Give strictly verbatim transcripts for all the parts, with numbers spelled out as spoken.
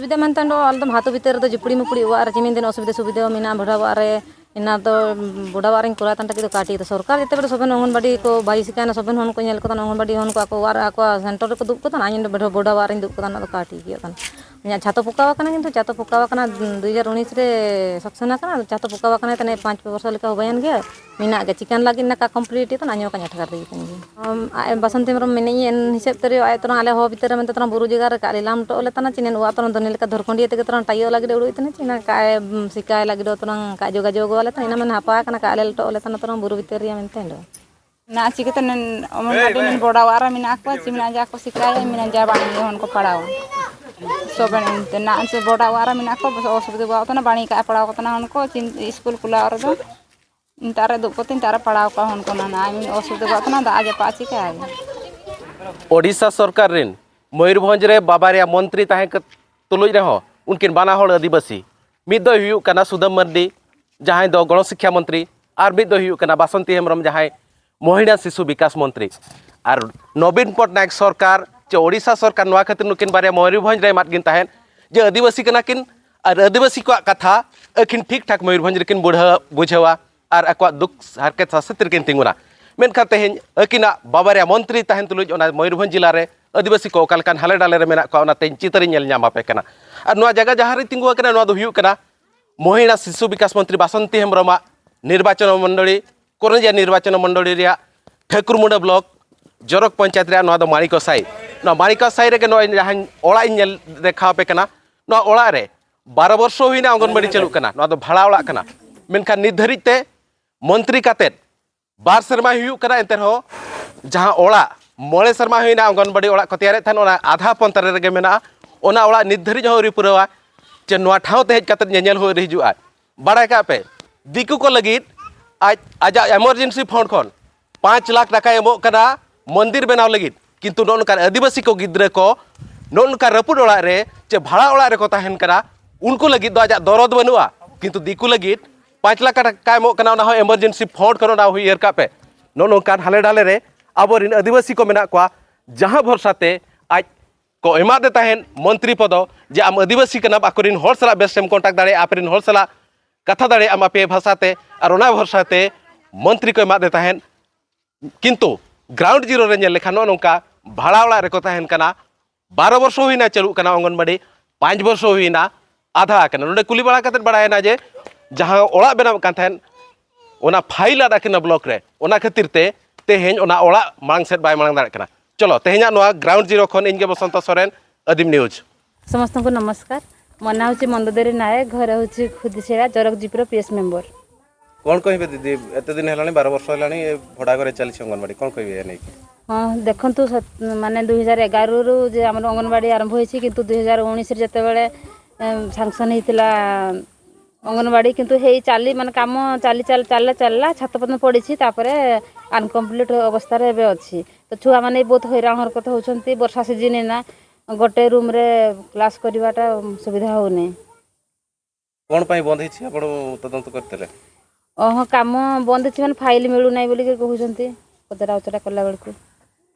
ᱥᱩᱵᱤᱫᱷᱟ ᱢᱮᱱᱛᱮ ᱫᱚ ᱟᱞᱮ ᱫᱚ ᱢᱟᱦᱟᱛᱚ ᱵᱷᱤᱛᱟᱹᱨ ᱨᱮᱫᱚ ᱡᱷᱩᱯᱲᱤ ᱢᱩᱯᱲᱤ ᱚᱲᱟᱜ ᱨᱮ ᱪᱮᱢᱮᱱ ᱫᱤᱱ ᱚᱥᱩᱵᱤᱫᱷᱟ ᱥᱩᱵᱤᱫᱷᱟ ᱢᱮᱱᱟᱜᱼᱟ, ᱵᱷᱟᱰᱟ ᱚᱲᱟᱜ ᱨᱮ ᱮᱱᱟ ᱫᱚ ᱵᱚᱰᱟ ᱚᱲᱟᱜ ᱨᱤᱧ ᱠᱚᱨᱟᱣ ᱛᱟᱦᱮᱱ ᱛᱟᱠᱤ ᱫᱚ ᱠᱟᱹᱴᱤᱡ ᱫᱚ ᱥᱚᱨᱠᱟᱨ ᱡᱮᱛᱮ ᱵᱮᱲᱮ ᱥᱚᱵᱮᱱ ᱚᱝᱜᱚᱱᱵᱟᱲᱤ ᱠᱚ ᱵᱟᱭ ᱥᱤᱠᱟᱭᱱᱟ, ᱥᱚᱵᱮᱱ ᱦᱚᱱ ᱠᱚ ᱧᱮᱞ ᱠᱚ ᱛᱟᱦᱮᱱᱟ, ᱚᱝᱜᱚᱱᱵᱟᱲᱤ ᱦᱚᱱ ᱠᱚ ᱟᱠᱚ ᱚᱲᱟᱜ ᱨᱮ ᱟᱠᱚᱣᱟᱜ ᱥᱮᱱᱴᱟᱨ ᱨᱮᱠᱚ ᱫᱩᱵ ᱠᱚ ᱛᱟᱦᱮᱱᱟ, ᱤᱧ ᱫᱚ ᱵᱚᱰᱟ ᱚᱲᱟᱜ ᱨᱤᱧ ᱫᱩᱵ ᱠᱚ ᱛᱟᱦᱮᱱᱟ, ᱚᱱᱟ ᱫᱚ ᱠᱟᱹᱴᱤᱡ ᱜᱮ ᱠᱟᱱᱟ᱾ ᱤᱧᱟᱹᱜ ᱪᱷᱟᱛᱚ ᱯᱚᱠᱟᱣ ᱟᱠᱟᱱᱟ, ᱠᱤᱱᱛᱩ ᱪᱷᱟᱛᱚ ᱯᱚᱠᱟᱣ ᱟᱠᱟᱱᱟ ᱫᱩ ᱦᱟᱡᱟᱨ ᱩᱱᱤᱥ ᱨᱮ ᱥᱟᱠᱥᱚᱱ ᱟᱠᱟᱱᱟ, ᱟᱫᱚ ᱪᱷᱟᱛᱚ ᱯᱚᱠᱟᱣ ᱟᱠᱟᱱᱟ ᱛᱟᱦᱮᱸ ᱯᱟᱸᱪ ᱯᱮ ᱵᱚᱨᱥᱚ ᱞᱮᱠᱟ ᱦᱚᱸ ᱦᱩᱭᱮᱱ ᱜᱮᱭᱟ, ᱢᱮᱱᱟᱜ ᱜᱮ ᱪᱤᱠᱟᱹᱱ ᱞᱟᱹᱜᱤᱫ ᱱᱟᱠᱟ ᱠᱚᱢᱯᱞᱤᱴ ᱛᱟᱦᱮᱱᱟ, ᱧᱚ ᱠᱟᱧ ᱟᱴᱠᱟᱨ ᱫᱤ ᱠᱟᱱ ᱜᱮᱭᱟ᱾ ᱟᱢ, ᱟᱡ ᱵᱟᱥᱚᱱᱛᱤ ᱦᱮᱢᱵᱨᱚᱢ ᱢᱮᱱᱮᱫ ᱤᱧ ᱦᱤᱥᱟᱹᱵ ᱛᱮ ᱟᱭ ᱛᱚᱨᱟ ᱟᱞᱮ ᱦᱚᱸ ᱵᱷᱤᱛᱟᱹᱨ ᱨᱮ ᱢᱮᱱᱛᱮ ᱛᱚᱨᱟ ᱵᱩᱨᱩ ᱡᱟᱭᱜᱟ ᱨᱮ ᱠᱟᱜ ᱞᱮ ᱞᱟᱢ ᱴᱚᱜ ᱞᱮ ᱛᱟᱦᱮᱱᱟ, ᱪᱤᱱᱮᱱ ᱚᱲᱟᱜ ᱛᱚᱨᱟ ᱫᱚ ᱱᱤᱞ ᱞᱮᱠᱟ ᱫᱷᱚᱨᱠᱚᱸᱰᱤᱭᱟᱹ ᱛᱮᱜᱮ ᱛᱚᱨᱟ ᱴᱟᱭᱚᱜ ᱞᱟᱹᱜᱤᱫ ᱩᱲᱩᱡ ᱛᱟᱦᱮᱱᱟ, ᱪᱤᱱᱟ ᱠᱟᱜ ᱮ ᱥᱤᱠᱟᱭ ᱞᱟᱹᱜᱤᱫ ᱛᱚᱨᱟ ᱠᱟᱜ ᱡᱳᱜᱟᱡᱳᱜᱽ ᱟᱞᱮ ᱛᱟᱦᱮᱱᱟ, ᱤᱱᱟᱹ ᱢᱮᱱ ᱦᱟᱯᱟ ᱠᱟᱱᱟ ᱠᱟᱜ ᱞᱮ ᱞᱚᱴᱚᱜ ᱞᱮ ᱛᱟᱦᱮᱱᱟ ᱛᱚᱨᱟ ᱵᱩᱨᱩ ᱵᱷᱤᱛᱟᱹᱨ ᱨᱮᱭᱟ ᱢᱮᱱᱛᱮ ᱫᱚ᱾ ᱱᱟ ᱪᱤᱠᱟᱹᱛᱮ ᱱᱮᱱ ᱚᱢᱚᱱ ᱵᱟᱰᱤ ᱱᱮᱱ ᱵᱚᱰᱟ ᱚᱲᱟᱜ ᱨᱮ ᱢᱮᱱᱟᱜ ᱠᱚᱣᱟ, ᱪᱮ ᱢᱮᱱᱟᱜ ᱡᱟ ᱠᱚ ᱥᱤᱠᱟᱭᱟ, ᱢᱮᱱᱟᱜ ᱡᱟ ᱵᱟᱝ ᱤᱭᱟᱹ ᱦᱚᱱ ᱠᱚ ᱯᱟᱲᱟᱣᱟ᱾ ᱥᱚᱵᱮᱱ ᱮᱱᱛᱮ ᱱᱟ ᱮᱱᱛᱮ ᱵᱚᱰᱟ ᱚᱲᱟᱜ ᱨᱮ ᱢᱮᱱᱟᱜ ᱠᱚᱣᱟ, ᱵᱚᱥ ᱚᱥᱩᱵᱤᱫᱷᱟ ᱵᱟᱝ ᱛᱟᱦᱮᱱᱟ, ᱵᱟᱹᱲᱤ ᱠᱟᱜ ᱯᱟᱲᱟᱣ ᱠᱚ ᱛᱟᱦᱮᱱᱟ ᱦᱚᱱ ᱠᱚ, ᱪᱤᱱ ᱤᱥᱠᱩᱞ ᱠᱷᱩᱞᱟᱣ ᱨᱮᱫᱚ ᱱᱮᱛᱟᱨ ᱨᱮ ᱫᱩᱜ ᱠᱚᱛᱮ ᱱᱮᱛᱟᱨ ᱨᱮ ᱯᱟᱲᱟᱣ ᱠᱚᱣᱟ ᱦᱚᱱ ᱠᱚ ᱱᱟ, ᱱᱟ ᱚᱥᱩᱵᱤᱫᱷᱟ ᱵᱟᱝ ᱛᱟᱦᱮᱱᱟ, ᱫᱟᱜ ᱡᱟᱹᱯᱩᱫ ᱪᱤᱠᱟᱭᱟ᱾ ᱳᱰᱤᱥᱟ ᱥᱚᱨᱠᱟᱨ ᱨᱮᱱ ᱢᱚᱭᱩᱨᱵᱷᱚᱸᱡᱽ ᱨᱮ ᱵᱟᱵᱟᱨᱭᱟ ᱢᱚᱱᱛᱨᱤ ᱛᱟᱦᱮᱸ ᱠᱟᱛ-, ᱛᱩᱞᱩᱡ ᱨᱮᱦᱚᱸ ᱩᱱᱠᱤᱱ ᱵᱟᱱᱟ ᱦᱚᱲ ᱟᱹᱫᱤᱵᱟᱹᱥᱤ, ᱢᱤᱫ ᱫᱚᱭ ᱦᱩᱭᱩᱜ ᱠᱟᱱᱟ ᱥᱩᱫᱟᱹᱢ ᱢᱟᱨᱰᱤ, ᱡᱟᱦᱟᱸᱭ ᱫᱚ ᱜᱚᱲᱚ ᱥᱤᱠᱠᱷᱟ ᱢᱚᱱᱛᱨᱤ, ᱟᱨ ᱢᱤᱫ ᱫᱚᱭ ᱦᱩᱭᱩᱜ ᱠᱟᱱᱟ ᱵᱟᱥᱚᱱᱛᱤ ᱦᱮᱢᱵᱨᱚᱢ, ᱡᱟᱦᱟᱸᱭ ᱢᱚᱦᱤᱞᱟ ᱥᱤᱥᱩ ᱵᱤᱠᱟᱥ ᱢᱚᱱᱛᱨᱤ᱾ ᱟᱨ ᱱᱚᱵᱤᱱ ᱯᱚᱴᱱᱟᱭᱮᱠ ᱥᱚᱨᱠᱟᱨ ᱪᱮ ᱳᱰᱤᱥᱟ ᱥᱚᱨᱠᱟᱨ ᱱᱚᱣᱟ ᱠᱷᱟᱹᱛᱤᱨ ᱱᱩᱠᱤᱱ ᱵᱟᱨᱭᱟ ᱢᱚᱭᱩᱨᱵᱷᱚᱸᱡᱽ ᱨᱮ ᱮᱢᱟᱫ ᱠᱤᱱ ᱛᱟᱦᱮᱸᱫ ᱡᱮ ᱟᱹᱫᱤᱵᱟᱹᱥᱤ ᱠᱟᱱᱟ ᱠᱤᱱ ᱟᱨ ᱟᱹᱫᱤᱵᱟᱹᱥᱤ ᱠᱚᱣᱟᱜ ᱠᱟᱛᱷᱟ ᱟᱹᱠᱤᱱ ᱴᱷᱤᱠ ᱴᱷᱟᱠ ᱢᱚᱭᱩᱨᱵᱷᱚᱸᱡᱽ ᱨᱮᱠᱤᱱ ᱵᱩᱲᱦᱟᱹ-, ᱵᱩᱡᱷᱟᱹᱣᱟ ᱟᱨ ᱟᱠᱚᱣᱟᱜ ᱫᱩᱠ ᱦᱟᱨᱠᱮᱛ ᱥᱟᱥᱮᱛ ᱨᱮᱠᱤᱱ ᱛᱤᱸᱜᱩᱱᱟ᱾ ᱢᱮᱱᱠᱷᱟᱱ ᱛᱮᱦᱮᱧ ᱟᱹᱠᱤᱱᱟᱜ ᱵᱟᱵᱟᱨᱭᱟ ᱢᱚᱱᱛᱨᱤ ᱛᱟᱦᱮᱱ ᱛᱩᱞᱩᱡ ᱚᱱᱟ ᱢᱚᱭᱩᱨᱵᱷᱚᱸᱡᱽ ᱡᱮᱞᱟ ᱨᱮ ᱟᱹᱫᱤᱵᱟᱹᱥᱤ ᱠᱚ ᱚᱠᱟ ᱞᱮᱠᱟᱱ ᱦᱟᱞᱮ ᱰᱟᱞᱮ ᱨᱮ ᱢᱮᱱᱟᱜ ᱠᱚᱣᱟ, ᱚᱱᱟ ᱛᱮᱦᱮᱧ ᱪᱤᱛᱟᱹᱨᱤᱧ ᱧᱮᱞ ᱧᱟᱢ ᱟᱯᱮ ᱠᱟᱱᱟ᱾ ᱟᱨ ᱱᱚᱣᱟ ᱡᱟᱭᱜᱟ ᱡᱟᱦᱟᱸ ᱨᱮᱧ ᱛᱤᱸᱜᱩ ᱟᱠᱟᱱᱟ, ᱱᱚᱣᱟ ᱫᱚ ᱦᱩᱭᱩᱜ ᱠᱟᱱᱟ ᱢᱚᱦᱤᱞᱟ ᱥᱤᱥᱩ ᱵᱤᱠᱟᱥ ᱢᱚᱱᱛᱨᱤ ᱵᱟᱥᱚᱱᱛᱤ ᱦᱮᱢᱵᱨᱚᱢᱟᱜ ᱱᱤᱨᱵᱟᱪᱚᱱ ᱢᱚᱱᱰᱚᱞᱤ, ᱠᱚᱨᱚᱱᱡᱤᱭᱟ ᱱᱤᱨᱵᱟᱪᱚᱱ ᱢᱚᱱᱰᱚᱞᱤ ᱨᱮᱭᱟᱜ ᱴᱷᱟᱹᱠᱩᱨᱢᱩᱰᱟᱹ ᱵᱞᱚᱠ ᱡᱚᱨᱚᱠ ᱯᱚᱧᱪᱟᱭᱮᱛ ᱨᱮᱭᱟᱜ ᱱᱚᱣᱟ ᱫᱚ ᱢᱟᱬᱤᱠᱚ ᱥᱟᱭ᱾ ᱱᱚᱣᱟ ᱢᱟᱬᱤᱠᱚ ᱥᱟᱭ ᱨᱮᱜᱮ ᱱᱚᱜᱼᱚᱭ ᱡᱟᱦᱟᱸ ᱚᱲᱟᱜ ᱤᱧ ᱧᱮᱞ ᱫᱮᱠᱷᱟᱣ ᱟᱯᱮ ᱠᱟᱱᱟ, ᱱᱚᱣᱟ ᱚᱲᱟᱜ ᱨᱮ ᱵᱟᱨᱚ ᱵᱚᱨᱥᱚ ᱦᱩᱭᱱᱟ ᱚᱝᱜᱚᱱᱵᱟᱲᱤ ᱪᱟᱹᱞᱩᱜ ᱠᱟᱱᱟ, ᱱᱚᱣᱟ ᱫᱚ ᱵᱷᱟᱲᱟ ᱚᱲᱟᱜ ᱠᱟᱱᱟ᱾ ᱢᱮᱱᱠᱷᱟᱱ ᱱᱤᱛ ᱫᱷᱟᱹᱨᱤᱡ ᱛᱮ ᱢᱚᱱᱛᱨᱤ ᱠᱟᱛᱮᱫ ᱵᱟᱨ ᱥᱮᱨᱢᱟ ᱦᱩᱭᱩᱜ ᱠᱟᱱᱟ, ᱮᱱᱛᱮ ᱨᱮᱦᱚᱸ ᱡᱟᱦᱟᱸ ᱚᱲᱟᱜ ᱢᱚᱬᱮ ᱥᱮᱨᱢᱟ ᱦᱩᱭᱱᱟ ᱚᱝᱜᱚᱱᱵᱟᱲᱤ ᱚᱲᱟᱜ ᱠᱚ ᱛᱮᱭᱟᱨᱮᱫ ᱛᱟᱦᱮᱱ, ᱚᱱᱟ ᱟᱫᱷᱟ ᱯᱚᱱᱛᱷᱟ ᱨᱮᱜᱮ ᱢᱮᱱᱟᱜᱼᱟ᱾ ᱚᱱᱟ ᱚᱲᱟᱜ ᱱᱤᱛ ᱫᱷᱟᱹᱨᱤᱡ ᱦᱚᱸ ᱟᱹᱣᱨᱤ ᱯᱩᱨᱟᱹᱣᱟ, ᱡᱮ ᱱᱚᱣᱟ ᱴᱷᱟᱶ ᱛᱮ ᱦᱮᱡ ᱠᱟᱛᱮᱫ ᱧᱮᱧᱮᱞ ᱦᱚᱸ ᱟᱹᱣᱨᱤ ᱦᱤᱡᱩᱜᱼᱟ᱾ ᱵᱟᱲᱟᱭ ᱠᱟᱜ ᱯᱮ, ᱫᱤᱠᱩ ᱠᱚ ᱞᱟᱹᱜᱤᱫ ᱟᱡ ᱟᱡᱟᱜ ᱮᱢᱟᱨᱡᱮᱱᱥᱤ ᱯᱷᱚᱱᱰ ᱠᱷᱚᱱ ᱯᱟᱸᱪ ᱞᱟᱠᱷ ᱴᱟᱠᱟᱭ ᱮᱢᱚᱜ ᱠᱟᱱᱟ ᱢᱚᱱᱫᱤᱨ ᱵᱮᱱᱟᱣ ᱞᱟᱹᱜᱤᱫ, ᱠᱤᱱᱛᱩ ᱱᱚᱜᱼᱚ ᱱᱚᱝᱠᱟᱱ ᱟᱹᱫᱤᱵᱟᱹᱥᱤ ᱠᱚ ᱜᱤᱫᱽᱨᱟᱹ ᱠᱚ ᱱᱚᱜᱼᱚ ᱱᱚᱝᱠᱟ ᱨᱟᱹᱯᱩᱫ ᱚᱲᱟᱜ ᱨᱮ ᱪᱮ ᱵᱷᱟᱲᱟ ᱚᱲᱟᱜ ᱨᱮᱠᱚ ᱛᱟᱦᱮᱱ ᱠᱟᱱᱟ, ᱩᱱᱠᱩ ᱞᱟᱹᱜᱤᱫ ᱫᱚ ᱟᱡᱟᱜ ᱫᱚᱨᱚᱫ ᱵᱟᱹᱱᱩᱜᱼᱟ, ᱠᱤᱱᱛᱩ ᱫᱤᱠᱩ ᱞᱟᱹᱜᱤᱫ ᱯᱟᱸᱪ ᱞᱟᱠᱷ ᱴᱟᱠᱟ ᱮᱢᱚᱜ ᱠᱟᱱᱟ, ᱚᱱᱟ ᱦᱚᱸ ᱮᱢᱟᱨᱡᱮᱱᱥᱤ ᱯᱷᱚᱱᱰ ᱠᱷᱚᱱ, ᱚᱱᱟ ᱦᱚᱸ ᱩᱭᱦᱟᱹᱨ ᱠᱟᱜ ᱯᱮ᱾ ᱱᱚᱜᱼᱚ ᱱᱚᱝᱠᱟᱱ ᱦᱟᱞᱮ ᱰᱟᱞᱮ ᱨᱮ ᱟᱵᱚᱨᱮᱱ ᱟᱹᱫᱤᱵᱟᱹᱥᱤ ᱠᱚ ᱢᱮᱱᱟᱜ ᱠᱚᱣᱟ, ᱡᱟᱦᱟᱸ ᱵᱷᱚᱨᱥᱟ ᱛᱮ ᱟᱡ ᱠᱚ ᱮᱢᱟᱫᱮ ᱛᱟᱦᱮᱸᱫ ᱢᱚᱱᱛᱨᱤ ᱯᱚᱫᱚ, ᱡᱮ ᱟᱢ ᱟᱹᱫᱤᱵᱟᱹᱥᱤ ᱠᱟᱱᱟᱢ, ᱟᱠᱚᱨᱮᱱ ᱦᱚᱲ ᱥᱟᱞᱟᱜ ᱵᱮᱥ ᱮᱢ ᱠᱚᱱᱴᱟᱠᱴ ᱫᱟᱲᱮᱭᱟᱜᱼᱟ, ᱟᱯᱮᱨᱮᱱ ᱦᱚᱲ ᱥᱟᱞᱟᱜ ᱠᱟᱛᱷᱟ ᱫᱟᱲᱮᱭᱟᱜ ᱟᱢ ᱟᱯᱮᱭᱟᱜ ᱵᱷᱟᱥᱟᱛᱮ, ᱟᱨ ᱚᱱᱟ ᱵᱷᱚᱨᱥᱟ ᱛᱮ ᱢᱚᱱᱛᱨᱤ ᱠᱚ ᱮᱢᱟᱫᱮ ᱛᱟᱦᱮᱸᱫ᱾ ᱠᱤᱱᱛᱩ ᱜᱨᱟᱣᱩᱱᱰ ᱡᱤᱨᱳ ᱨᱮ ᱧᱮᱞ ᱞᱮᱠᱷᱟᱱ ᱱᱚᱜᱼᱚ ᱱᱚᱝᱠᱟ ᱵᱷᱟᱲᱟ ᱚᱲᱟᱜ ᱨᱮᱠᱚ ᱛᱟᱦᱮᱱ ᱠᱟᱱᱟ᱾ ᱵᱟᱨᱚ ᱵᱚᱨᱥᱚ ᱦᱩᱭᱱᱟ ᱪᱟᱹᱞᱩᱜ ᱠᱟᱱᱟ ᱚᱝᱜᱚᱱᱵᱟᱲᱤ, ᱯᱟᱸᱪ ᱵᱚᱨᱥᱚ ᱦᱩᱭᱱᱟ, ᱟᱫᱷᱟ ᱟᱠᱟᱱᱟ᱾ ᱱᱚᱰᱮ ᱠᱩᱞᱤ ᱵᱟᱲᱟ ᱠᱟᱛᱮᱫ ᱵᱟᱲᱟᱭᱮᱱᱟ ᱡᱮ ᱡᱟᱦᱟᱸ ᱚᱲᱟᱜ ᱵᱮᱱᱟᱣᱮᱫ ᱠᱟᱱ ᱛᱟᱦᱮᱸᱫ, ᱚᱱᱟ ᱯᱷᱟᱭᱤᱞ ᱟᱫ ᱟᱠᱟᱱᱟ ᱵᱞᱚᱠ ᱨᱮ, ᱚᱱᱟ ᱠᱷᱟᱹᱛᱤᱨ ᱛᱮ ᱛᱮᱦᱮᱧ ᱚᱱᱟ ᱚᱲᱟᱜ ᱢᱟᱲᱟᱝ ᱥᱮᱫ ᱵᱟᱭ ᱢᱟᱲᱟᱝ ᱫᱟᱲᱮᱭᱟᱜ ᱠᱟᱱᱟ᱾ ᱪᱚᱞᱚ, ᱛᱮᱦᱮᱧᱟᱜ ᱱᱚᱣᱟ ᱜᱨᱟᱣᱩᱱᱰ ᱡᱤᱨᱳ ᱠᱷᱚᱱ ᱤᱧ ᱜᱮ ᱵᱚᱥᱚᱱᱛᱚ ᱥᱚᱨᱮᱱ, ᱟᱹᱫᱤᱢ ᱱᱤᱭᱩᱡᱽ᱾ ସମସ୍ତଙ୍କୁ ନମସ୍କାର। ମୋ ନାଁ ହେଉଛି ମନ୍ଦୋଦରୀ ନାୟକ, ଘର ହେଉଛି ଖୁଦିଛେଡ଼ା, ଜରକଜିପର ପି ଏସ୍ ମେମ୍ବର। କ'ଣ କହିବେ ଦିଦି, ଏତେ ଦିନ ହେଲାଣି, ବାର ବର୍ଷ ହେଲାଣି ଏ ଭଡ଼ା ଘରେ ଚାଲିଛି ଅଙ୍ଗନବାଡ଼ି, କ'ଣ କହିବେ ଏ ନେଇକି? ହଁ, ଦେଖନ୍ତୁ, ସତ-, ମାନେ, ଦୁଇ ହଜାର ଏଗାରରୁ ଯେ ଆମର ଅଙ୍ଗନବାଡ଼ି ଆରମ୍ଭ ହୋଇଛି, କିନ୍ତୁ ଦୁଇ ହଜାର ଉଣେଇଶରେ ଯେତେବେଳେ, ଏମ୍, ସାଙ୍କସନ୍ ହେଇଥିଲା ଅଙ୍ଗନବାଡ଼ି, କିନ୍ତୁ ହେଇ ଚାଲି, ମାନେ, କାମ ଚାଲି, ଚାଲି, ଚାଲିଲା, ଚାଲିଲା, ଛାତ ପର୍ଯ୍ୟନ୍ତ ପଡ଼ିଛି, ତାପରେ ଅନକମ୍ପ୍ଲିଟ୍ ଅବସ୍ଥାରେ ଏବେ ଅଛି। ତ ଛୁଆମାନେ ବି ବହୁତ ହଇରାଣ ହରକତ ହେଉଛନ୍ତି। ବର୍ଷା ସିଜିନ୍ ଏଇନା, ଗୋଟେ ରୁମ୍ରେ କ୍ଲାସ୍ କରିବାଟା ସୁବିଧା ହେଉନି। କ'ଣ ପାଇଁ ବନ୍ଦ ହେଇଛି, ଆପଣ ତଦନ୍ତ କରିଥିଲେ? ଓହୋ, କାମ ବନ୍ଦ ଅଛି, ମାନେ, ଫାଇଲ୍ ମିଳୁନାହିଁ ବୋଲିକି କହୁଛନ୍ତି, ପଚରା ଉଚରା କଲା ବେଳକୁ।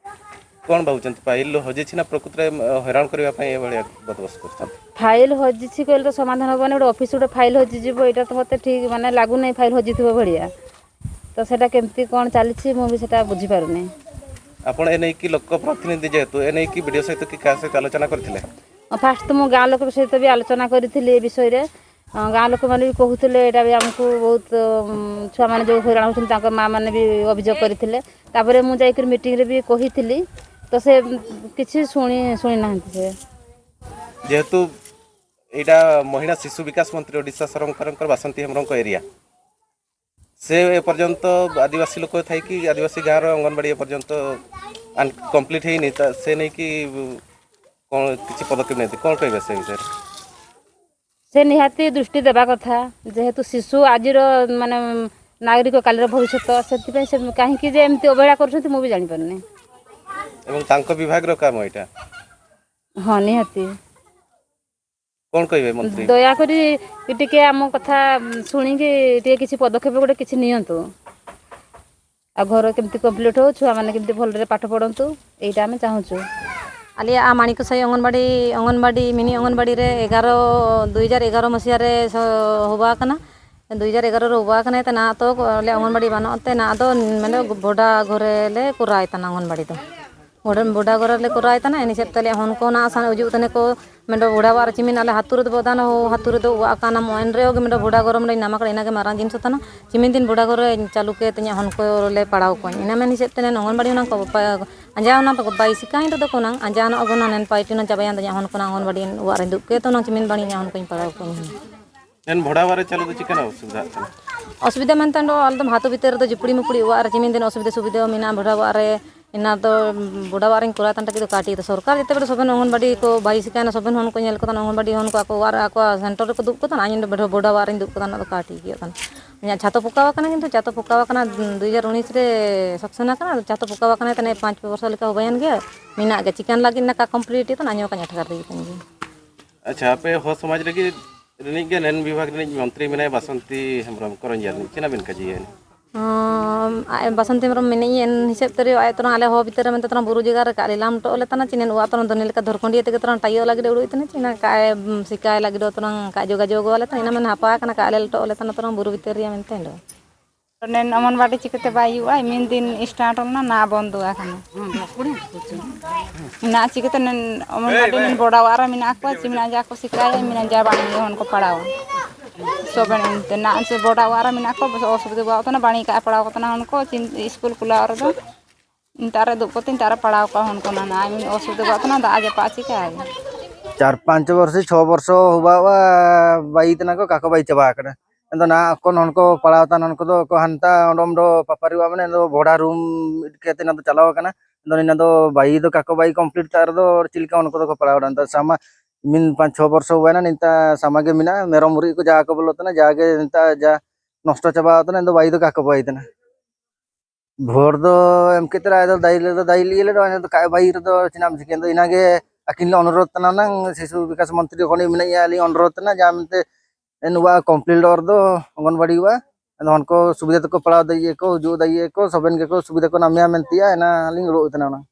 କ'ଣ ଭାବୁଛନ୍ତି, ଫାଇଲ୍ ହଜିଛି ନା ପ୍ରକୃତରେ, ଅ, ହଇରାଣ କରିବା ପାଇଁ ଏଭଳିଆ ବନ୍ଦୋବସ୍ତ କରୁଛନ୍ତି? ଫାଇଲ୍ ହଜିଛି କହିଲେ ତ ସମାଧାନ ହେବନି। ଗୋଟେ ଅଫିସ୍ ଗୋଟେ ଫାଇଲ୍ ହଜିଯିବ, ଏଇଟା ତ ମୋତେ ଠିକ୍, ମାନେ, ଲାଗୁନାହିଁ ଫାଇଲ୍ ହଜିଥିବ ଭଳିଆ। ତ ସେଇଟା କେମିତି କ'ଣ ଚାଲିଛି, ମୁଁ ବି ସେଇଟା ବୁଝିପାରୁନି। ଆପଣ ଏ ନେଇକି ଲୋକ ପ୍ରତିନିଧି ଯେହେତୁ, ଏ ନେଇକି ବି ଡ଼ି ଓ ସହିତ କି କାହା ସହିତ ଆଲୋଚନା କରିଥିଲେ? ହଁ, ଫାଷ୍ଟ ତ ମୁଁ ଗାଁ ଲୋକ ସହିତ ବି ଆଲୋଚନା କରିଥିଲି ଏ ବିଷୟରେ। ହଁ, ଗାଁ ଲୋକମାନେ ବି କହୁଥିଲେ, ଏଇଟା ବି ଆମକୁ ବହୁତ, ଉଁ, ଛୁଆମାନେ ଯେଉଁ ହଇରାଣ ହେଉଛନ୍ତି, ତାଙ୍କ ମାଆମାନେ ବି ଅଭିଯୋଗ କରିଥିଲେ। ତାପରେ ମୁଁ ଯାଇକରି ମିଟିଂରେ ବି କହିଥିଲି, ତ ସେ, ଉଁ, କିଛି ଶୁଣି, ଶୁଣିନାହାନ୍ତି ସେ। ଯେହେତୁ ଏଇଟା ମହିଳା ଶିଶୁ ବିକାଶ ମନ୍ତ୍ରୀ ଓଡ଼ିଶା ସରକାରଙ୍କର ବାସନ୍ତୀ ହେମ୍ରମଙ୍କ ଏରିଆ, ସେ ଏପର୍ଯ୍ୟନ୍ତ ଆଦିବାସୀ ଲୋକ ଥାଇକି ଆଦିବାସୀ ଗାଁର ଅଙ୍ଗନବାଡ଼ି ଏପର୍ଯ୍ୟନ୍ତ ଆନ୍-, କମ୍ପ୍ଲିଟ୍ ହେଇନି, ତା-, ସେ ନେଇକି, ଉଁ, କ'ଣ କିଛି ପଦକ୍ଷେପ ନିଅନ୍ତି, କ'ଣ କହିବେ ସେ ବିଷୟରେ? ସେ ନିହାତି ଦୃଷ୍ଟି ଦେବା କଥା, ଯେହେତୁ ଶିଶୁ ଆଜିର, ମାନେ, ନାଗରିକ କାଲିର ଭବିଷ୍ୟତ, ସେଥିପାଇଁ ସେ କାହିଁକି ଯେ ଏମିତି ଅବହେଳା କରୁଛନ୍ତି, ମୁଁ ବି ଜାଣିପାରୁନି। ଏବଂ ତାଙ୍କ ବିଭାଗର କାମ ଏଇଟା। ହଁ, ନିହାତି। କ'ଣ କହିବେ ମନ୍ତ୍ରୀ? ଦୟାକରି ଟିକେ ଆମ କଥା ଶୁଣିକି ଟିକେ କିଛି ପଦକ୍ଷେପ ଗୋଟେ କିଛି ନିଅନ୍ତୁ। ଆଉ ଘର କେମିତି କମ୍ପ୍ଲିଟ୍ ହଉ, ଛୁଆମାନେ କେମିତି ଭଲରେ ପାଠ ପଢ଼ନ୍ତୁ, ଏଇଟା ଆମେ ଚାହୁଁଛୁ। ᱟᱞᱮᱭᱟᱜ ᱢᱟᱹᱱᱤᱠ ᱜᱚᱸᱥᱟᱭ ᱚᱝᱜᱚᱱᱵᱟᱲᱤ, ᱚᱝᱜᱚᱱᱵᱟᱲᱤ, ᱢᱤᱱᱤ ᱚᱝᱜᱚᱱᱵᱟᱲᱤ ᱨᱮ ᱮᱜᱟᱨᱚ, ᱫᱩ ᱦᱟᱡᱟᱨ ᱮᱜᱟᱨᱚ ᱢᱟᱹᱥᱤᱭᱟ ᱨᱮ ᱥᱚ-, ᱦᱚᱦᱚ ᱟᱠᱟᱱᱟ᱾ ᱫᱩ ᱦᱟᱡᱟᱨ ᱮᱜᱟᱨᱚ ᱨᱮ ᱦᱚᱦᱚ ᱟᱠᱟᱱᱟ, ᱛᱮ ᱱᱟᱦᱟᱜ ᱛᱚ ᱟᱞᱮ ᱚᱝᱜᱚᱱᱵᱟᱲᱤ ᱵᱟᱹᱱᱩᱜ ᱛᱮ, ᱱᱟᱦᱟᱜ ᱫᱚ ᱢᱟᱱᱮ ᱵᱷᱚᱰᱟ ᱜᱷᱚᱨᱮ ᱞᱮ ᱠᱚᱨᱟᱣ ᱮᱫ ᱛᱟᱦᱮᱱᱟ ᱚᱝᱜᱚᱱᱵᱟᱲᱤ ᱫᱚ᱾ ᱵᱷᱚᱰᱟ, ᱵᱷᱚᱰᱟ ᱜᱷᱚᱨᱮ ᱞᱮ ᱠᱚᱨᱟᱣ ᱮᱫ ᱛᱟᱦᱮᱱᱟ, ᱤᱱᱟᱹ ᱦᱤᱥᱟᱹᱵ ᱛᱮ ᱟᱞᱮᱭᱟᱜ ᱦᱚᱱ ᱠᱚ ᱱᱟᱦᱟᱜ ᱥᱟᱱ ᱦᱤᱡᱩᱜ ᱛᱟᱦᱮᱱᱟ ᱠᱚ, ᱢᱮᱱᱫᱚ ᱵᱷᱚᱰᱟ ᱚᱲᱟᱜ ᱨᱮ ᱪᱤᱢᱤᱱ ᱟᱞᱮ ᱦᱟᱹᱛᱩ ᱨᱮᱫᱚ ᱵᱚ ᱫᱟᱱᱟ, ᱦᱚ-, ᱦᱟᱹᱛᱩ ᱨᱮᱫᱚ ᱚᱲᱟᱜ ᱠᱟᱱᱟ, ᱢᱚ-, ᱮᱱ ᱨᱮᱦᱚᱸ ᱜᱮ ᱢᱮᱱᱫᱚ ᱵᱷᱚᱰᱟ ᱜᱷᱚᱨᱮ ᱢᱮᱱᱫᱚ ᱤᱱᱟᱢ ᱟᱠᱟᱱᱟ, ᱤᱱᱟᱹᱜᱮ ᱢᱟᱨᱟᱝ ᱡᱤᱱᱤᱥ ᱛᱟᱦᱮᱱᱟ᱾ ᱪᱤᱢᱤᱱ ᱫᱤᱱ ᱵᱷᱚᱰᱟ ᱜᱷᱚᱨᱮ ᱪᱟᱹᱞᱩ ᱠᱮᱫ ᱛᱤᱧᱟᱹ, ᱦᱚᱱ ᱠᱚ ᱞᱮ ᱯᱟᱲᱟᱣ ᱠᱚᱣᱟᱧ, ᱤᱱᱟᱹ ᱢᱮᱱ ᱦᱤᱥᱟᱹᱵ ᱛᱮ ᱚᱝᱜᱚᱱᱵᱟᱲᱤ ᱚᱱᱟ ᱠᱚ ᱵᱟᱯᱟ-, ᱟᱸᱡᱟ ᱚᱱᱟ ᱫᱚ ᱵᱟᱭ ᱥᱤᱠᱟᱭ ᱨᱮᱫᱚ ᱠᱚ ᱱᱟᱝ, ᱟᱸᱡᱟ ᱱᱚᱜ ᱜᱚᱱᱟ ᱱᱮᱱ ᱯᱟᱭᱴᱤ ᱱᱟᱝ ᱪᱟᱵᱟᱭᱟᱱ ᱛᱤᱧᱟᱹ ᱦᱚᱱ ᱠᱚ ᱱᱟᱝ ᱚᱝᱜᱚᱱᱵᱟᱲᱤ ᱚᱲᱟᱜ ᱨᱮ ᱫᱩᱲᱩᱵ ᱠᱮᱫ ᱛᱚ ᱱᱟᱝ ᱪᱤᱢᱤᱱ ᱵᱟᱹᱲᱤ ᱤᱧᱟᱹᱜ ᱦᱚᱱ ᱠᱚᱧ ᱯᱟᱲᱟᱣ ᱠᱚᱣᱟᱧ᱾ ᱮᱱ ᱵᱷᱚᱰᱟ ᱚᱲᱟᱜ ᱨᱮ ᱪᱟᱹᱞᱩ ᱫᱚ ᱪᱤᱠᱟᱹᱱᱟᱜ ᱚᱥᱩᱵᱤᱫᱷᱟ ᱠᱟᱱᱟ? ᱚᱥᱩᱵᱤᱫᱷᱟ ᱢᱮᱱᱛᱮ ᱫᱚ ᱟᱞᱮ ᱫᱚ ᱦᱟᱛᱩ ᱵᱷᱤᱛᱤᱨ ᱨᱮᱫᱚ ᱡᱩᱯᱲᱤ ᱢᱩᱯᱲᱤ ᱚᱲᱟᱜ ᱨᱮ ᱪᱤᱢᱤᱱ ᱫᱤᱱ ᱚᱥᱩᱵᱤᱫᱷᱟ ᱥᱩᱵᱤᱫᱷᱟ ᱢᱮᱱᱟᱜᱼᱟ ᱵᱷᱚᱰᱟ ᱚᱲᱟᱜ ᱨᱮ᱾ ᱮᱱᱟ ᱫᱚ ᱵᱷᱚᱰᱟ ᱚᱲᱟᱜ ᱨᱤᱧ ᱠᱚᱨᱟᱣ ᱛᱟᱱ ᱛᱟᱠᱤ ᱫᱚ ᱠᱟᱹᱴᱤᱡ ᱫᱚ ᱥᱚᱨᱠᱟᱨ ᱡᱮᱛᱮ ᱵᱮᱲᱮ ᱥᱚᱵᱮᱱ ᱚᱝᱜᱚᱱᱵᱟᱲᱤ ᱠᱚ ᱵᱟᱭ ᱥᱤᱠᱟᱭᱱᱟ, ᱥᱚᱵᱮᱱ ᱦᱚᱱ ᱠᱚ ᱧᱮᱞ ᱠᱚ ᱛᱟᱦᱮᱱᱟ, ᱚᱝᱜᱚᱱᱵᱟᱲᱤ ᱦᱚᱱ ᱠᱚ ᱟᱠᱚ ᱚᱲᱟᱜ ᱨᱮ ᱟᱠᱚᱣᱟᱜ ᱥᱮᱱᱴᱟᱨ ᱨᱮᱠᱚ ᱫᱩᱲᱩᱵ ᱠᱚ ᱛᱟᱦᱮᱱᱟ, ᱤᱧ ᱫᱚ ᱵᱷᱚᱰᱟ ᱚᱲᱟᱜ ᱨᱤᱧ ᱫᱩᱲᱩᱵ ᱠᱚ ᱛᱟᱦᱮᱱᱟ, ᱟᱫᱚ ᱠᱟᱹᱴᱤᱡ ᱜᱮᱭᱟ ᱛᱟᱦᱮᱱᱟ᱾ ᱤᱧᱟᱹᱜ ᱪᱷᱟᱛᱚ ᱯᱚᱠᱟᱣ ᱟᱠᱟᱱᱟ, ᱠᱤᱱᱛᱩ ᱪᱷᱟᱛᱚ ᱯᱚᱠᱟᱣ ᱟᱠᱟᱱᱟ ᱫᱩ ᱦᱟᱡᱟᱨ ᱩᱱᱤᱥ ᱨᱮ ᱥᱟᱠᱥᱮᱱ ᱟᱠᱟᱱᱟ, ᱟᱫᱚ ᱪᱷᱟᱛᱚ ᱯᱚᱠᱟᱣ ᱟᱠᱟᱱᱟ ᱛᱟᱦᱮᱱᱟ ᱯᱟᱸᱪ ᱯᱮ ᱵᱚᱪᱷᱚᱨ ᱞᱮᱠᱟ ᱦᱩᱭᱮᱱ ᱜᱮᱭᱟ, ᱢᱮᱱᱟᱜ ᱜᱮᱭᱟ᱾ ᱪᱤᱠᱟᱹᱱ ᱞᱟᱹᱜᱤᱫ ᱱᱟᱠᱟ ᱠᱚᱢᱯᱞᱤᱴ ᱛᱟᱦᱮᱱᱟ, ᱟᱸᱡᱚᱢ ᱠᱟᱱᱟ ᱟᱴᱷᱟᱨ ᱛᱟᱹᱨᱤᱠᱷ ᱠᱟᱱ ᱜᱮᱭᱟ᱾ ᱟᱪᱪᱷᱟ, ᱟᱯᱮ ᱦᱚᱲ ᱥᱚᱢᱟᱡᱽ ᱞᱟᱹᱜᱤᱫ ᱨᱤᱱᱤᱡ ᱜᱮ ᱱᱮᱱ ᱵᱤᱵᱷᱟᱜᱽ ᱨᱤᱱᱤᱡ ᱢᱚᱱᱛᱨᱤ ᱢᱮᱱᱟᱭᱟ ᱵᱟᱥᱚᱱᱛᱤ ᱦᱮᱢᱵᱨᱚᱢ, ᱠᱚᱨᱚᱧᱡᱤᱭᱟ ᱨᱤᱱᱤᱡ, ᱪᱮᱫ ᱵᱤᱱ ᱠᱟᱹᱡᱤᱭᱟ? ᱦᱚᱸ, ᱟᱡ ᱵᱟᱥᱚᱱᱛᱤ ᱦᱮᱢᱵᱨᱚᱢ ᱢᱮᱱᱮᱫ ᱟᱹᱧ, ᱮᱱ ᱦᱤᱥᱟᱹᱵ ᱛᱮ ᱟᱡ ᱛᱚᱨᱟᱝ ᱟᱞᱮ ᱦᱚᱸ ᱵᱷᱤᱛᱟᱹᱨ ᱨᱮ ᱢᱮᱱᱛᱮ ᱛᱚᱨᱟᱝ ᱵᱩᱨᱩ ᱡᱟᱭᱜᱟ ᱨᱮ ᱠᱟᱜ ᱞᱮ ᱞᱟᱢ ᱴᱚᱜ ᱞᱮ ᱛᱟᱱᱟ, ᱪᱮ ᱱᱮᱱ ᱚᱲᱟᱜ ᱛᱚᱨᱟᱝ ᱫᱚ ᱱᱮ ᱞᱮᱠᱟ ᱫᱷᱚᱨᱠᱚᱸᱰᱤᱭᱟᱹ ᱛᱮᱜᱮ ᱛᱚᱨᱟᱝ ᱴᱟᱭᱚᱜ ᱞᱟᱹᱜᱤᱫ ᱩᱲᱩᱡ ᱛᱟᱱᱟ, ᱪᱮ ᱱᱟ ᱠᱟᱜ ᱮ, ᱩᱢ, ᱥᱤᱠᱟᱭ ᱞᱟᱹᱜᱤᱫ ᱫᱚ ᱛᱚᱨᱟᱝ ᱠᱟᱜ ᱡᱳᱜᱟᱡᱳᱜᱽ ᱟᱞᱮ ᱛᱟᱱᱟ, ᱤᱱᱟᱹ ᱢᱮᱱ ᱦᱟᱯᱟ ᱟᱠᱟᱱᱟ, ᱠᱟᱜ ᱞᱮ ᱴᱚᱜ ᱞᱮ ᱛᱟᱱᱟ ᱛᱚᱨᱟᱝ ᱵᱩᱨᱩ ᱵᱷᱤᱛᱟᱹᱨ ᱨᱮᱭᱟ ᱢᱮᱱᱛᱮ ᱫᱚ᱾ ᱱᱮᱱ ᱚᱢᱚᱱᱵᱟᱰᱤ ᱪᱤᱠᱟᱹᱛᱮ ᱵᱟᱭ ᱦᱩᱭᱩᱜᱼᱟ? ᱢᱤᱫ ᱫᱤᱱ start ᱞᱮᱱᱟ, ᱱᱟ ᱵᱚᱱᱫᱚ ᱟᱠᱟᱱᱟ᱾ ᱱᱟ ᱪᱤᱠᱟᱹᱛᱮ ᱱᱮᱱ ᱚᱢᱚᱱᱵᱟᱰᱤ ᱱᱮᱱ ᱵᱚᱰᱟ ᱚᱲᱟᱜ ᱨᱮ ᱢᱮᱱᱟᱜ ᱠᱚᱣᱟ, ᱪᱮ ᱢᱮᱱᱟᱜ ᱡᱟ ᱠᱚ ᱥᱤᱠᱟᱭᱟ, ᱢᱮᱱᱟᱜ ᱡᱟ ᱵᱟᱝ ᱜᱮ ᱦᱚᱱ ᱠᱚ ᱯᱟᱲᱟᱣᱟ᱾ ᱥᱚᱵᱮᱱ ᱮᱱᱛᱮ ᱱᱟ ᱥᱮ ᱵᱚᱰᱟ ᱚᱲᱟᱜ ᱨᱮ ᱢᱮᱱᱟᱜ ᱠᱚᱣᱟ, ᱵᱚᱥᱚ ᱚᱥᱩᱵᱤᱫᱷᱟ ᱵᱟᱹᱱᱩᱜ ᱛᱟᱦᱮᱱᱟ, ᱵᱟᱹᱲᱤ ᱠᱟᱜ ᱯᱟᱲᱟᱣ ᱠᱚ ᱛᱟᱦᱮᱱᱟ ᱦᱚᱱ ᱠᱚ, ᱪᱤᱱ-, ᱤᱥᱠᱩᱞ ᱠᱷᱩᱞᱟᱣ ᱨᱮᱫᱚ᱾ ᱱᱮᱛᱟᱨ ᱨᱮ ᱫᱩᱜ ᱠᱚᱛᱮ ᱱᱮᱛᱟᱨ ᱨᱮ ᱯᱟᱲᱟᱣ ᱠᱚᱣᱟ ᱦᱚᱱ ᱠᱚ ᱱᱟ, ᱱᱟ ᱚᱥᱩᱵᱤᱫᱷᱟ ᱵᱟᱹᱱᱩᱜ ᱛᱟᱦᱮᱱᱟ, ᱫᱟᱜ ᱡᱟᱹᱯᱩᱫ ᱪᱤᱠᱟᱭᱟ᱾ ᱪᱟᱨ ᱯᱟᱸᱪ ᱵᱚᱨᱥ, ᱪᱷᱚ ᱵᱚᱨᱥ ᱦᱩᱵᱟᱣᱟ ᱵᱟᱭ ᱛᱟᱦᱮᱱᱟ ᱠᱚ, ᱠᱟᱠᱚ ᱵᱟᱭ ᱪᱟᱵᱟ ᱟᱠᱟᱱᱟ᱾ ᱟᱫᱚ ᱱᱟ ᱚᱠᱚᱱ ᱦᱚᱱ ᱠᱚ ᱯᱟᱲᱟᱣ ᱛᱟᱦᱮᱱ ᱦᱚᱱ ᱠᱚᱫᱚ ᱠᱚ ᱦᱟᱱᱛᱟ ᱚᱸᱰᱚᱢ ᱫᱚ ᱯᱟᱯᱟᱨᱤ ᱚᱲᱟᱜ ᱢᱟᱱᱮ ᱫᱚ ᱵᱷᱚᱲᱟ ᱨᱩᱢ ᱤᱫᱤ ᱠᱟᱛᱮ ᱱᱟ ᱫᱚ ᱪᱟᱞᱟᱣ ᱟᱠᱟᱱᱟ᱾ ᱟᱫᱚ ᱱᱤᱱᱟᱹ ᱫᱚ ᱵᱟᱭᱤ ᱫᱚ ᱠᱟᱠᱚ ᱵᱟᱭᱤ ᱠᱚᱢᱯᱞᱤᱴ ᱠᱟᱜ ᱨᱮᱫᱚ ᱪᱮᱫ ᱞᱮᱠᱟ ᱚᱱᱟ ᱠᱚᱫᱚ ᱠᱚ ᱯᱟᱲᱟᱣ ᱮᱱᱟ? ᱱᱤᱛᱚᱜ ᱥᱟᱢᱟ ᱢᱤᱱ ᱯᱟᱸᱪ ᱪᱷᱚ ᱵᱚᱨᱥᱚ ᱦᱩᱭᱱᱟ, ᱱᱤᱛᱚᱜ ᱥᱟᱢᱟ ᱜᱮ ᱢᱮᱱᱟᱜᱼᱟ, ᱢᱮᱨᱚᱢ ᱩᱨᱤᱡ ᱠᱚ ᱡᱟ ᱠᱚ ᱵᱚᱞᱚ ᱛᱟᱦᱮᱱᱟ, ᱡᱟᱜᱮ ᱱᱤᱛᱚᱜ ᱡᱟ ᱱᱚᱥᱴᱚ ᱪᱟᱵᱟ ᱟᱠᱟᱱᱟ, ᱤᱧ ᱫᱚ ᱵᱟᱭᱤ ᱫᱚ ᱠᱟᱠᱚ ᱵᱟᱭᱤ ᱛᱟᱦᱮᱱᱟ᱾ ᱵᱷᱳᱴ ᱫᱚ ᱮᱢ ᱠᱮᱫ ᱨᱮ ᱟᱡ ᱫᱚ ᱫᱟᱭᱤ ᱞᱮᱫᱟ, ᱫᱟᱭᱤ ᱞᱮ ᱤᱭᱟᱹ ᱞᱮᱫᱟ, ᱚᱱᱟ ᱫᱚ ᱠᱟᱜ ᱵᱟᱭᱤ ᱨᱮᱫᱚ ᱪᱮᱫ ᱮᱢ ᱪᱤᱠᱟᱹᱭᱟ? ᱤᱱᱟᱹᱜᱮ ᱟᱹᱠᱤᱱ ᱞᱮ ᱚᱱᱩᱨᱳᱫᱷ ᱛᱟᱦᱮᱱᱟ ᱦᱩᱱᱟᱹᱝ, ᱥᱤᱥᱩ ᱵᱤᱠᱟᱥ ᱢᱚᱱᱛᱨᱤ ᱠᱷᱚᱱ ᱢᱮᱱᱟᱜ ᱭᱟ, ᱟᱹᱞᱤᱧ ᱚᱱᱩᱨᱳᱫᱷ ᱛᱟᱦᱮᱱᱟ, ᱡᱟ ᱢᱮᱱᱛᱮ ᱱᱚᱣᱟ ᱠᱚᱢᱯᱞᱤᱴ ᱚᱨ ᱫᱚ ᱚᱝᱜᱚᱱᱵᱟᱲᱤ ᱦᱩᱭᱩᱜᱼᱟ᱾ ᱟᱫᱚ ᱦᱚᱱ ᱠᱚ ᱥᱩᱵᱤᱫᱷᱟ ᱛᱮᱠᱚ ᱯᱟᱲᱦᱟᱣ ᱫᱟᱲᱮᱭᱟᱜᱼᱟ ᱠᱚ, ᱦᱤᱡᱩᱜ ᱫᱟᱲᱮᱭᱟᱜᱼᱟ ᱠᱚ, ᱥᱚᱵᱮᱱ ᱜᱮᱠᱚ ᱥᱩᱵᱤᱫᱷᱟ ᱠᱚ ᱧᱟᱢᱮᱭᱟ ᱢᱮᱱᱛᱮᱭᱟ, ᱮᱱᱟ ᱞᱤᱧ ᱩᱰᱩᱠ ᱠᱟᱱᱟ ᱦᱩᱱᱟᱹᱝ᱾